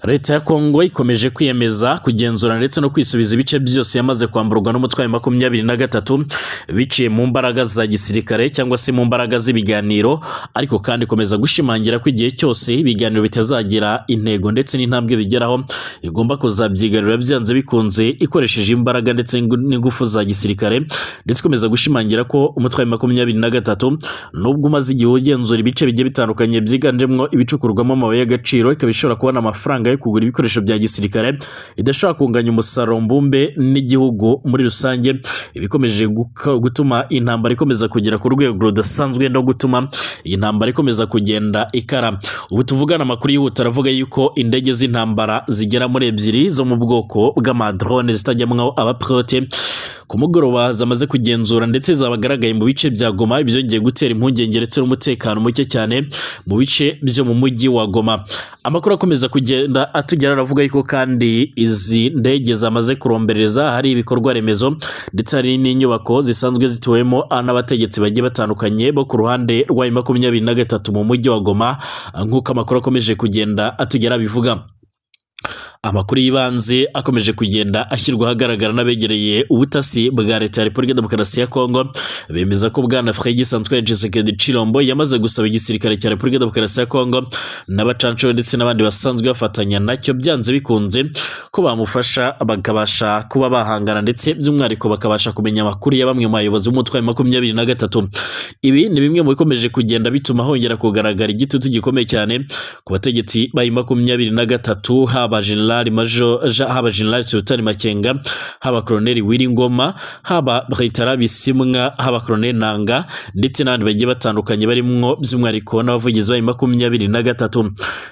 Leta ya Kongo ikomeje kwiyemeza kugenzura ndetse no kwisubiza ibice byose yamaze kwamburwa n'umutwe wa 23 biciye mu mbaraga za gisirikare cyangwa se mu mbaraga z'ibiganiro, ariko kandi ikomeza gushimangira ko igihe cyose ibiganiro bitazagira intego ndetse n'intambwe bigeraho, igomba kuzabyigarurira byanze bikunze ikoresheje imbaraga ndetse n'ingufu za gisirikare. Ndetse ikomeza gushimangira ko umutwe wa 23, nubwo umaze igihe ugenzura ibice bigiye bitandukanye byiganjemo ibicukurwamo amabuye y'agaciro, ikaba ishobora kubona amafaranga yo kugura ibikoresho bya gisirikare, idashobora kunganya umusaruro mbumbe n'igihugu muri rusange. Ibikomeje gutuma intambara ikomeza kugera ku rwego rudasanzwe no gutuma iyi ntambara ikomeza kugenda ikara. Ubu tuvugana, amakuru yihuta aravuga yuko indege z'intambara zigera muri ebyiri zo mu bwoko bw'amadrone zitajyamwo abapilote, ku mugoroba zamaze kugenzura ndetse zabagaragaye mu bice bya Goma, ibyongeye gutera impungenge ndetse n'umutekano muke cyane mu bice byo mu mujyi wa Goma. Amakuru akomeza kugenda atugera aravuga yuko kandi izi ndege zamaze kurombereza hari ibikorwa remezo ndetse hari n'inyubako zisanzwe zituwemo n'abategetsi bagiye batandukanye bo ku ruhande rwa 23 mu mujyi wa Goma, nk'uko amakuru akomeje kugenda atugera bivuga. Amakuru y'ibanze akomeje kugenda ashyirwa ahagaragara n'abegereye ubutasi bwa Leta ya Repubulika Demokarasi ya Kongo bemeza ko Bwana Félix Antoine Tshisekedi Tshilombo yamaze gusaba igisirikare cya Repubulika Demokarasi ya Kongo n'abacanshuro ndetse n'abandi basanzwe bafatanya nacyo byanze bikunze ko bamufasha, bakabasha kuba bahangana, ndetse by'umwihariko bakabasha kumenya amakuru ya bamwe mu bayobozi b'umutwe wa 23. Ibi ni bimwe mu bikomeje kugenda bituma hongera kugaragara igitutu gikomeye cyane ku bategetsi ba 23, haba General Major, haba General Sultan Makenga, haba Colonel Willy Ngoma, haba Bertrand Bisimwa, haba Colonel Nanga ndetse n'abandi bagiye batandukanye, barimwo by'umwihariko n'abavugizi ba 23.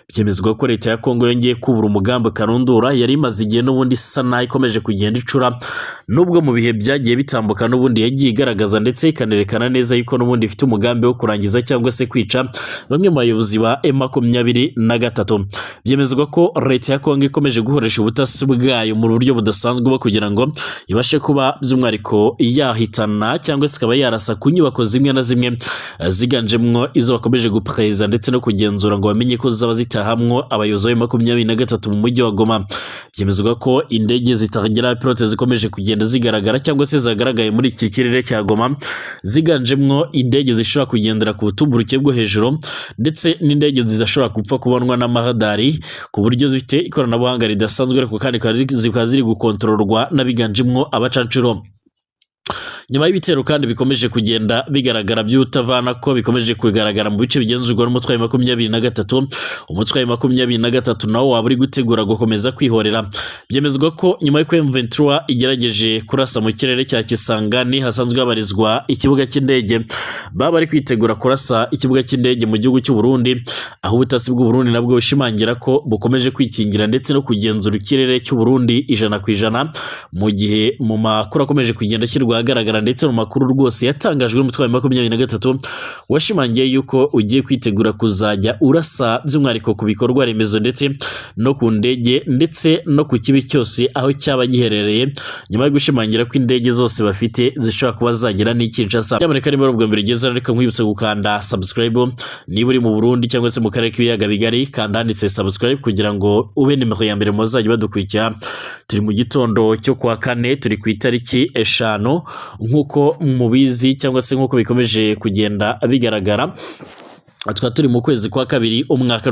Byemezwa ko Leta ya Kongo yongeye kubura umugambi karundura yari imaze igihe n'ubundi isa naho ikomeje kugenda icura, nubwo mu bihe byagiye bitambuka n'ubundi yagiye igaragaza ndetse ikanerekana neza yuko n'ubundi ifite umugambi wo kurangiza cyangwa se kwica bamwe mu bayobozi ba M23. Byemezwa ko Leta ya Kongo ikomeje gukoresha ubutasi bwayo mu buryo budasanzwe bwo kugira ngo ibashe kuba by'umwihariko yahitana cyangwa se ikaba yarasa ku nyubako zimwe na zimwe ziganjemwo izo bakomeje gupereza ndetse no kugenzura ngo bamenye ko zaba zitahamwo abayobozi ba 23 mu mujyi wa Goma. Byemezwa ko indege zitagira pilote zikomeje kugenda zigaragara cyangwa se zagaragaye muri iki kirere cya Goma, ziganjemwo indege zishobora kugendera ku butumburuke bwo hejuru ndetse n'indege zidashobora gupfa kubonwa n'amahadari, ku buryo zifite ikoranabuhanga ridasanzwe, ariko kandi zikaba ziri gukontororwa n'abiganjemwo abacanshuro. Nyuma y'ibitero kandi bikomeje kugenda bigaragara by'utavana ko bikomeje kugaragara mu bice bigenzurwa n'umutwe wa 23, umutwe wa 23 nawo waba uri gutegura gukomeza kwihorera. Byemezwa ko nyuma y'uko M23 igerageje kurasa mu kirere cya Kisangani hasanzwe habarizwa ikibuga cy'indege, baba bari kwitegura kurasa ikibuga cy'indege mu gihugu cy'u Burundi, aho ubutasi bw'u Burundi nabwo bushimangira ko bukomeje kwikingira ndetse no kugenzura ikirere cy'u Burundi 100%, mu gihe mu makuru akomeje kugenda ashyirwa ahagaragara ndetse mu makuru rwose yatangajwe n'umutwe wa 23 washimangiye yuko ugiye kwitegura kuzajya urasa by'umwihariko ku bikorwa remezo ndetse no ku ndege ndetse no ku kibi cyose aho cyaba giherereye, nyuma yo gushimangira ko indege zose bafite zishobora kuba zagera n'i Kinshasa. Nyamuneka niba ari ubwa mbere ugeze, ariko nkwibutsa gukanda subscribe niba uri mu Burundi cyangwa se mu karere k'ibiyaga bigari, kanda handitse subscribe kugira ngo ube nimero ya mbere mu bazajya badukurikira. Turi mu gitondo cyo kuwa kane, turi ku itariki 5 nk'uko mubizi cyangwa se nk'uko bikomeje kugenda bigaragara, tukaba turi mu kwezi kwa kabiri umwaka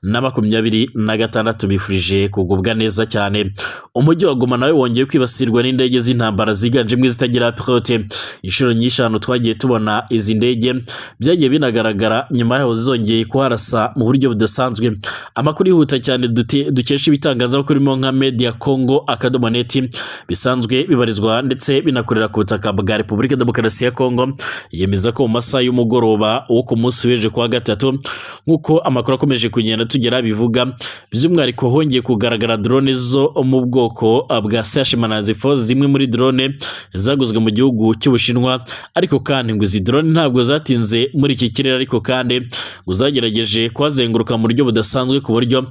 2026. Bifurije kugubwa neza cyane. Umujyi wa Goma nawe wongeye kwibasirwa n'indege z'intambara ziganjemo izitagira pilote. Inshuro nyinshi ahantu twagiye tubona izi ndege byagiye binagaragara nyuma yaho zongeye kuharasa mu buryo budasanzwe. Amakuru yihuta cyane dukesha ibitangazamakuru birimo nka Media Congo akadomo net bisanzwe bibarizwa ndetse binakorera ku butaka bwa Repubulika Demokarasi ya Kongo, yemeza ko mu masaha y'umugoroba wo ku munsi w'ejo kuwa gatatu, nk'uko amakuru akomeje kugenda tugera bivuga, by'umwihariko hongeye kugaragara drone zo mu bwoko bwa CH-4, zimwe muri drone zaguzwe mu gihugu cy'Ubushinwa. Ariko kandi ngo izi drone ntabwo zatinze muri iki kirere, ariko kandi ngo zagerageje kuhazenguruka mu buryo budasanzwe, ku buryo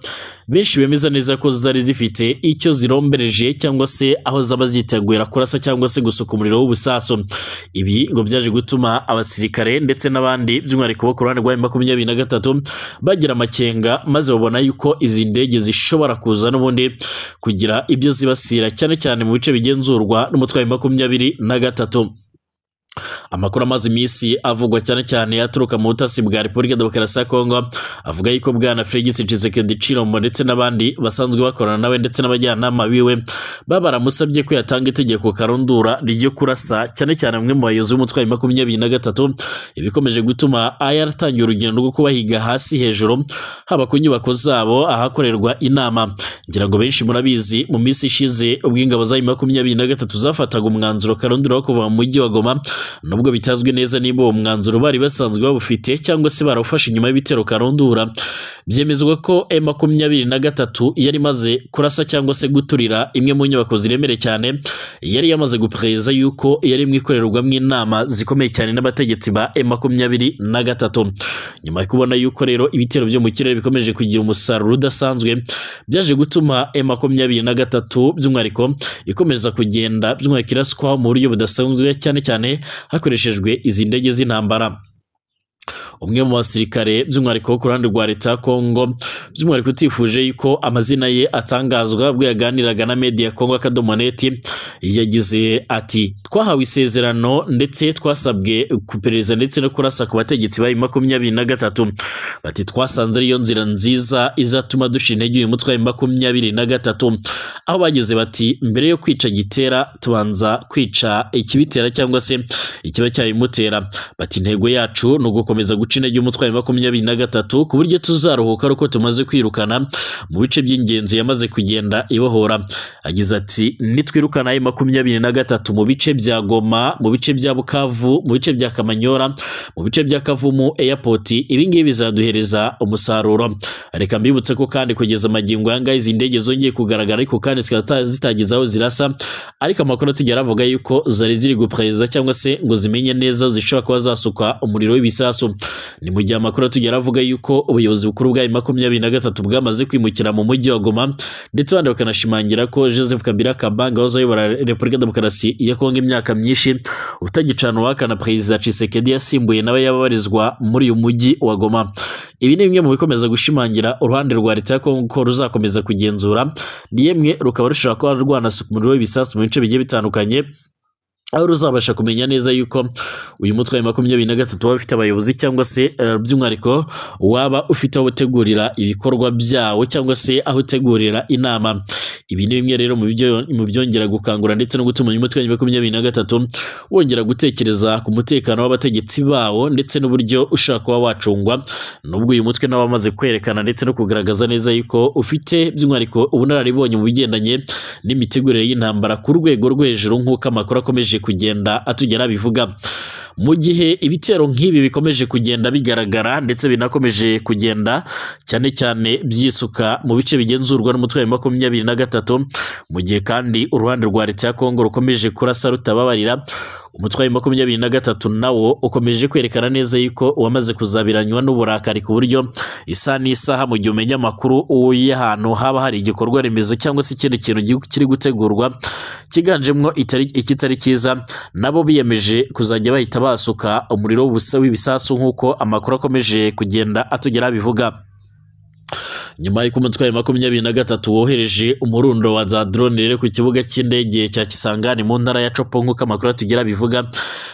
benshi bemeza neza ko zari zifite icyo zirombereje cyangwa se aho zaba zitegura kurasa cyangwa se gusuka umuriro w'ubusaso. Ibi ngo byaje gutuma abasirikare ndetse n'abandi by'umwihariko bo ku ruhande rwa M23 bagira amakenga, maze babona yuko izi ndege zishobora kuza n'ubundi kugira ibyo zibasira cyane cyane mu bice bigenzurwa n'umutwe wa M23. Amakuru amaze iminsi avugwa cyane cyane aturuka mu butasi bwa Repubulika Demokarasi ya Kongo avuga yuko bwana Felix Tshisekedi Tshilombo ndetse n'abandi basanzwe bakorana nawe ndetse n'abajyanama biwe baba baramusabye ko yatanga itegeko karundura ryo kurasa cyane cyane bamwe mu bayobozi b'umutwe wa M23, ibikomeje gutuma yaratangiye urugendo rwo kubahiga hasi hejuru, haba ku nyubako zabo ahakorerwa inama. Ngira ngo benshi murabizi, mu minsi ishize ubwo ingabo za M23 zafataga umwanzuro karundura wo kuva mu mujyi wa Goma, nubwo bitazwi neza niba uwo mwanzuro bari basanzwe bawufite cyangwa se barawufashe nyuma y'ibitero karundura, byemezwa ko M23 yari imaze kurasa cyangwa se guturira imwe mu nyubako ziremereye cyane yari yamaze guperereza yuko yari mu ikorerwamo inama zikomeye cyane n'abategetsi ba M23. Nyuma yo kubona yuko rero ibitero byo mu kirere bikomeje kugira umusaruro udasanzwe, byaje gutuma M23 by'umwihariko ikomeza kugenda by'umwihariko iraswaho mu buryo budasanzwe, cyane cyane hakoreshejwe izi ndege z'intambara. Umwe mu basirikare by'umwihariko ku ruhande rwa leta ya Kongo, by'umwihariko utifuje yuko amazina ye atangazwa, ubwo yaganiraga na Media Congo akadomo net, yagize ati: "Twahawe isezerano ndetse twasabwe kuperereza ndetse no kurasa ku bategetsi ba M23." Bati: "Twasanze ariyo nzira nziza izatuma duca intege uyu mutwe wa M23." Aho bageze bati: "Mbere yo kwica gitera tubanza kwica ikibitera cyangwa se ikiba cyabimutera." Bati: "Intego yacu ni ugukomeza guca intege umutwe wa M23 ku buryo tuzaruhuka ari uko tumaze kwirukana mu bice by'ingenzi yamaze kugenda ibohora." Agize ati: "Nitwirukana M23 mu bice bya Goma, mu bice bya Bukavu, mu bice bya Kamanyora, mu bice bya Kavumu Airport, ibi ngibi bizaduhereza umusaruro." Reka mbibutse ko kandi kugeza amagingo aya ngaya izi ndege zongeye kugaragara, ariko kandi zikaba zitageze aho zirasa, ariko amakuru atugera avuga yuko zari ziri guperereza cyangwa se ngo zimenye neza zishobora kuba zasuka umuriro w'ibisasu. Ni mu gihe amakuru atugera avuga yuko ubuyobozi bukuru bwa M23 bwamaze kwimukira mu mujyi wa Goma, ndetse abandi bakanashimangira ko Joseph Kabila Kabange wahoze ayobora Repubulika Demokarasi ya Kongo imyaka myinshi, utagicana uwaka Perezida Tshisekedi yasimbuye, nawe yababarizwa muri uyu mujyi wa Goma. Ibi ni bimwe mu bikomeza gushimangira uruhande rwa leta ya Kongo ko ruzakomeza kugenzura, ni yemwe rukaba rushobora kuba rwanasuka umuriro w'ibisasu mu bice bigiye bitandukanye, aho ruzabasha kumenya neza yuko uyu mutwe wa M23 waba ufite abayobozi cyangwa se by'umwihariko waba ufite aho utegurira ibikorwa byawo cyangwa se aho utegurira inama. Ibi ni bimwe rero mu byongera gukangura ndetse no gutuma uyu mutwe wa M23 wongera gutekereza ku mutekano w'abategetsi bawo ndetse n'uburyo ushobora kuba wacungwa, nubwo uyu mutwe nawe wamaze kwerekana ndetse no kugaragaza neza yuko ufite by'umwihariko ubunararibonye mu bigendanye n'imitegurire y'intambara ku rwego rwo hejuru, nk'uko amakuru akomeje kugenda atugera bivuga. Mu gihe ibitero nk'ibi bikomeje kugenda bigaragara ndetse binakomeje kugenda cyane cyane byisuka mu bice bigenzurwa n'umutwe wa M23, mu gihe kandi uruhande rwa leta ya Kongo rukomeje kurasa rutababarira, umutwe wa M23 nawo ukomeje kwerekana neza yuko wamaze kuzabiranywa n'uburakari, ku buryo isaha n'isaha mu gihe umenya amakuru y'ahantu haba hari igikorwa remezo cyangwa se ikindi kintu kiri gutegurwa cyiganjemo ikitari cyiza, nabo biyemeje kuzajya bahita basuka umuriro w'ibisasu, nk'uko amakuru akomeje kugenda atugera bivuga. Nyuma y'uko umutwe wa M23 wohereje umurundo wa za drone rero ku kibuga cy'indege cya Kisangani mu ntara ya Chopo, nk'uko amakuru atugera bivuga,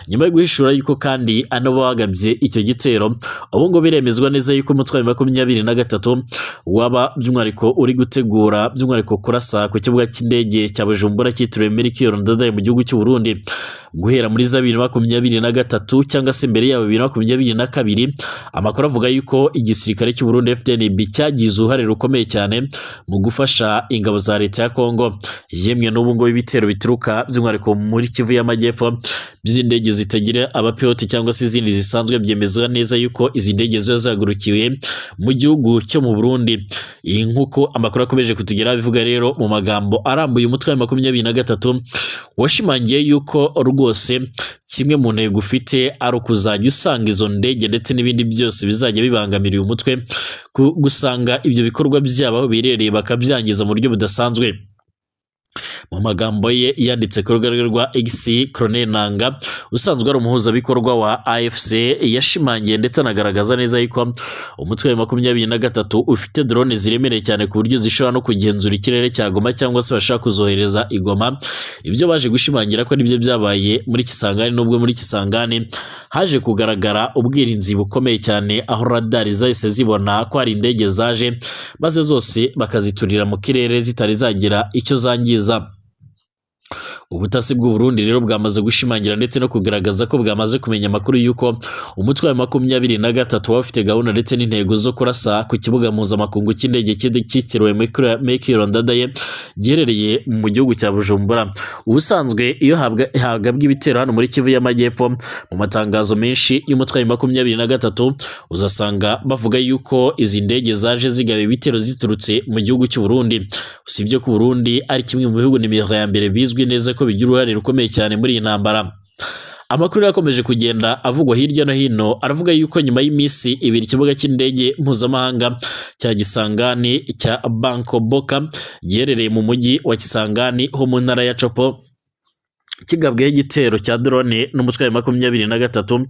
nyuma yo guhishura yuko kandi ano bagabye icyo gitero, ubu ngo biremezwa neza yuko umutwe wa M23 waba by'umwihariko uri gutegura by'umwihariko kurasa ku kibuga cy'indege cya Bujumbura cyitiriwe Melchior Ndadaye mu gihugu cy'u Burundi. Guhera muri za 2023 cyangwa se mbere yabo 2022, amakuru avuga yuko igisirikare cy'u Burundi FDNB cyagize uruhare rukomeye cyane mu gufasha ingabo za leta ya Kongo. Yemwe n'ubu ngo ibitero bituruka by'umwihariko muri Kivu y'Amajyepfo by'indege zitagira abapiloti cyangwa se izindi zisanzwe, byemezwa neza yuko izi ndege ziba zagurukiwe mu gihugu cyo mu Burundi. Iyi nk'uko amakuru akomeje kutugeraho bivuga rero mu magambo arambuye, umutwe wa M23 washimangiye yuko rwose kimwe mu ntego ufite ari ukuzajya usanga izo ndege ndetse n'ibindi byose bizajya bibangamira uyu mutwe, gusanga ibyo bikorwa byabo aho biherereye bakabyangiza mu buryo budasanzwe. Mu magambo ye yanditse ku rubuga rwa X, Colonel Nanga usanzwe ari umuhuzabikorwa wa AFC yashimangiye ndetse anagaragaza neza yuko umutwe wa 23 ufite drone ziremereye cyane ku buryo zishobora no kugenzura ikirere cya Goma cyangwa se bashaka kuzohereza i Goma. Ibyo baje gushimangira ko aribyo byabaye muri Kisangani, nubwo muri Kisangani haje kugaragara ubwirinzi bukomeye cyane, aho radari zahise zibona ko hari indege zaje maze zose bakaziturira mu kirere zitari zagira icyo zangiza. Ubutasi bw'u Burundi rero bwamaze gushimangira ndetse no kugaragaza ko bwamaze kumenya amakuru y'uko umutwe wa 23 waba ufite gahunda ndetse n'intego zo kurasa ku kibuga mpuzamakungu cy'indege cyitiriwe Melchior Ndadaye giherereye mu gihugu cya Bujumbura. Ubusanzwe iyo hagabwa ibitero hano muri Kivu y'Amajyepfo, mu matangazo menshi y'umutwe wa 23 uzasanga bavuga yuko izi ndege zaje zigaba ibitero ziturutse mu gihugu cy'u Burundi. Usibye ko Burundi ari kimwe mu bihugu nimero ya mbere bizwi neza ko bigira uruhare rukomeye cyane muri iyi ntambara. Amakuru yakomeje kugenda avugwa hirya no hino aravuga yuko nyuma y'iminsi ibiri ikibuga cy'indege mpuzamahanga cya Kisangani cya Banko Boka giherereye mu mujyi wa Kisangani ho mu ntara ya Chopo kigabweho igitero cya drone n'umutwe wa 23,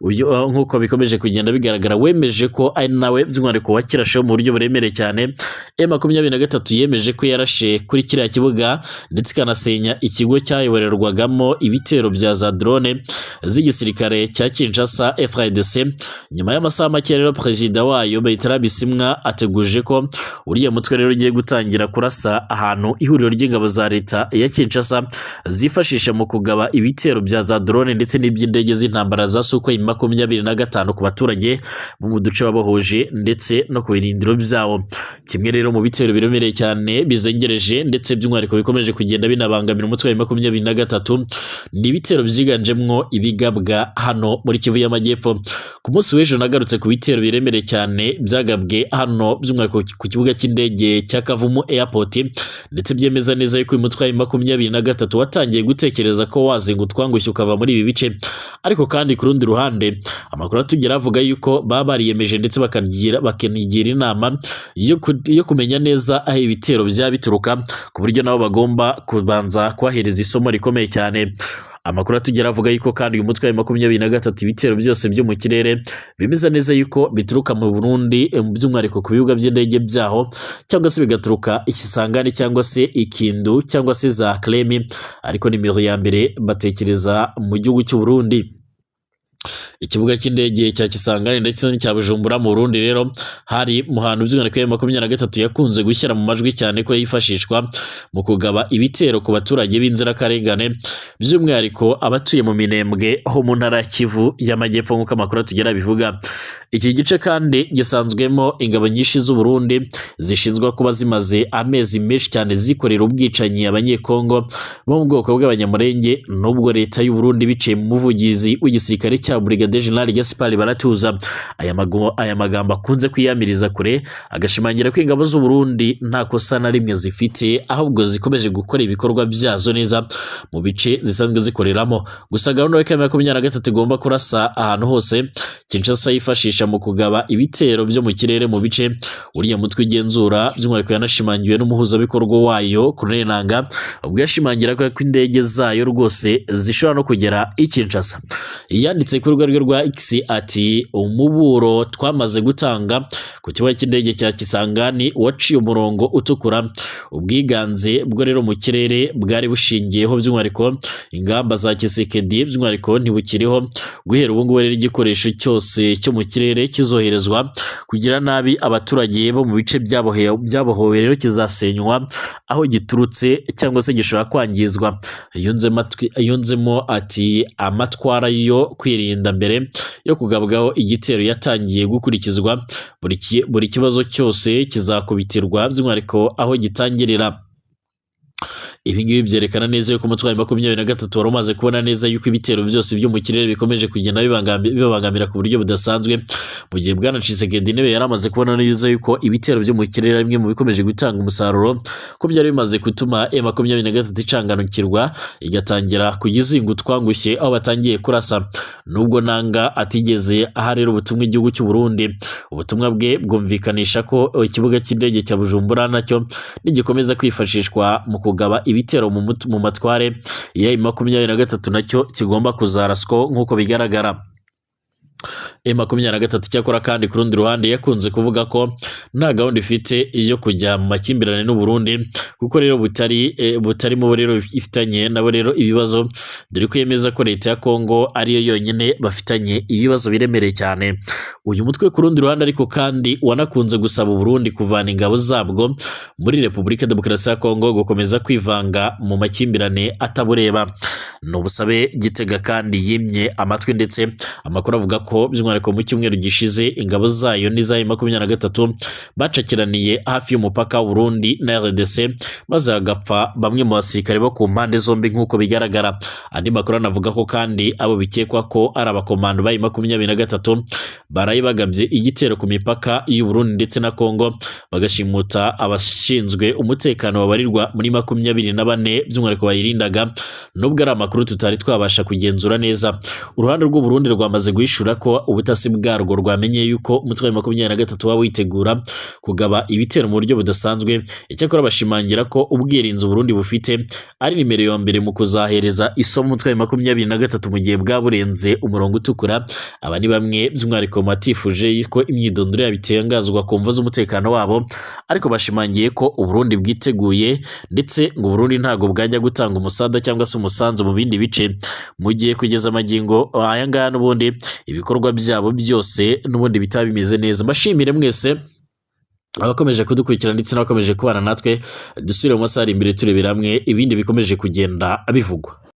uyu nk'uko bikomeje kugenda bigaragara wemeje ko ari nawe by'umwihariko wakirashe mu buryo buremereye cyane. M23 yemeje ko yarashe kuri kiriya kibuga ndetse ikanasenya ikigo cyayoborerwagamo ibitero bya za drone z'igisirikare cya Kinshasa FARDC. Nyuma y'amasaha make rero perezida wayo Bertrand Bisimwa ateguje ko uriya mutwe rero ugiye gutangira kurasa ahantu ihuriro ry'ingabo za leta ya Kinshasa zifashisha mu kugaba ibitero bya za drone ndetse n'iby'indege z'intambara za Sukhoi 25 ku baturage bo mu duce babohoje ndetse no ku birindiro byawo. Kimwe rero mu bitero biremereye cyane bizengereje ndetse by'umwihariko bikomeje kugenda binabangamira umutwe wa 23 ni ibitero byiganjemwo ibigabwa hano muri Kivu y'Amajyepfo. Ku munsi w'ejo nagarutse ku bitero biremereye cyane byagabwe hano by'umwihariko ku kibuga cy'indege cya Kavumu Airport, ndetse byemeza neza yuko uyu mutwe wa 23 watangiye gutekereza ko wazinga utwangushye ukava muri ibi bice. Ariko kandi ku rundi ruhande amakuru atugera avuga yuko baba bariyemeje ndetse bakanigira inama yo kumenya neza aho ibitero byaba bituruka, ku buryo nabo bagomba kubanza kubahereza isomo rikomeye cyane. Amakuru atugera avuga yuko kandi uyu mutwe wa 23 ibitero byose byo mu kirere bimeze neza yuko bituruka mu Burundi, by'umwihariko ku bibuga by'indege byaho, cyangwa se bigaturuka Ikisangani cyangwa se Ikindu cyangwa se za Klemi, ariko nimero ya mbere batekereza mu gihugu cy'u Burundi. Ikibuga cy'indege cya Kisangani ndetse n'icya Bujumbura mu Burundi rero hari mu hantu by'umwihariko ya 23 yakunze gushyira mu majwi cyane ko yifashishwa mu kugaba ibitero ku baturage b'inzirakarengane, by'umwihariko abatuye mu Minembwe ho mu ntara ya Kivu y'Amajyepfo nk'uko amakuru atugera bivuga. Iki gice kandi gisanzwemo ingabo nyinshi z'u Burundi zishinzwe kuba zimaze amezi menshi cyane zikorera ubwicanyi abanyekongo bo mu bwoko bw'Abanyamurenge, nubwo leta y'u Burundi biciye mu muvugizi w'igisirikare cya Brigadier General Gaspard Baratuza aya magambo akunze kwiyamiriza kure, agashimangira ko ingabo z'u Burundi nta kosa na rimwe zifite, ahubwo zikomeje gukora ibikorwa byazo neza mu bice zisanzwe zikoreramo. Gusa gahunda ya 23 igomba kurasa ahantu hose Kinshasa yifashisha mu kugaba ibitero byo mu kirere mu bice uriya mutwe ugenzura, by'umwihariko yanashimangiwe n'umuhuzabikorwa wayo Colonel Nanga, ubwo yashimangira ko indege zayo rwose zishobora no kugera i Kinshasa. Yanditse ku rubuga rwe rwa X ati umuburo twamaze gutanga ku kibuga cy'indege cya Kisangani waciye umurongo utukura, ubwiganze bwo rero mu kirere bwari bushingiyeho by'umwihariko ingamba za Tshisekedi by'umwihariko ntibukiriho. Guhera ubu ngubu rero igikoresho cyose cyo mu kirere kizoherezwa kugira nabi abaturage bo mu bice byabohowe rero kizasenywa aho giturutse cyangwa se gishobora kwangizwa. Yunzemo ati amatwara yo kwirinda mbere yo kugabwaho igitero yatangiye gukurikizwa, buri kibazo cyose kizakubitirwa by'umwihariko aho gitangirira. Ibi ngibi byerekana neza yuko umutwe wa 23 wari umaze kubona neza yuko ibitero byose byo mu kirere bikomeje kugenda bibabangamira ku buryo budasanzwe, mu gihe Bwana Tshisekedi niwe yari amaze kubona neza yuko ibitero byo mu kirere bimwe mu bikomeje gutanga umusaruro, ko byari bimaze gutuma M23 icanganukirwa igatangira kugizinga utwangushye aho batangiye kurasa. Nubwo Nanga atigeze aha rero ubutumwa igihugu cy'u Burundi, ubutumwa bwe bwumvikanisha ko ikibuga cy'indege cya Bujumbura nacyo nigikomeza kwifashishwa mu kugaba ibitero mu matware ya M23 nacyo kigomba kuzaraswa nk'uko bigaragara. M23 cyakora kandi ku rundi ruhande yakunze kuvuga ko nta gahunda ifite yo kujya mu makimbirane n'u Burundi, kuko rero butarimo rero ifitanye nabo rero ibibazo, dore ko yemeza ko leta ya Kongo ariyo yonyine bafitanye ibibazo biremereye cyane. Uyu mutwe ku rundi ruhande ariko kandi wanakunze gusaba u Burundi kuvana ingabo zabwo muri Repubulika Demokarasi ya Kongo gukomeza kwivanga mu makimbirane atabureba. Ni ubusabe Gitega kandi yimye amatwi, ndetse amakuru avuga ko by'umwihariko mu cyumweru gishize ingabo zayo n'iza M23 bacakiraniye hafi y'umupaka w'u Burundi na RDC, maze hagapfa bamwe mu basirikare bo ku mpande zombi nk'uko bigaragara. Andi makuru anavuga ko kandi abo bikekwa ko ari abakomando ba M23 baraye bagabye igitero ku mipaka y'u Burundi ndetse na Kongo, bagashimuta abashinzwe umutekano babarirwa muri 24 by'umwihariko bayirindaga, nubwo ari amakuru tutari twabasha kugenzura neza. Uruhande rw'u Burundi rwamaze guhishura ko ubutasi bwarwo rwamenye yuko umutwe wa 23 waba witegura kugaba ibitero mu buryo budasanzwe. Icyakora bashimangira ko ubwirinzi Burundi bufite ari nimero ya mbere mu kuzahereza isomo umutwe wa 23 mu gihe bwa burenze umurongo utukura. Aba ni bamwe by'umwihariko batifuje ko imyidondoro yabo itangazwa ku mvo z'umutekano wabo, ariko bashimangiye ko Uburundi bwiteguye, ndetse ngo Uburundi ntabwo bwajya gutanga umusada cyangwa se umusanzu mu bindi bice, mu gihe kugeza amagingo aya ngaya n'ubundi ibikorwa byabo byose n'ubundi bitaba bimeze neza. Mbashimire mwese abakomeje kudukurikira ndetse n'abakomeje kubana natwe, dusubire mu masaha ari imbere turebera hamwe ibindi bikomeje kugenda bivugwa.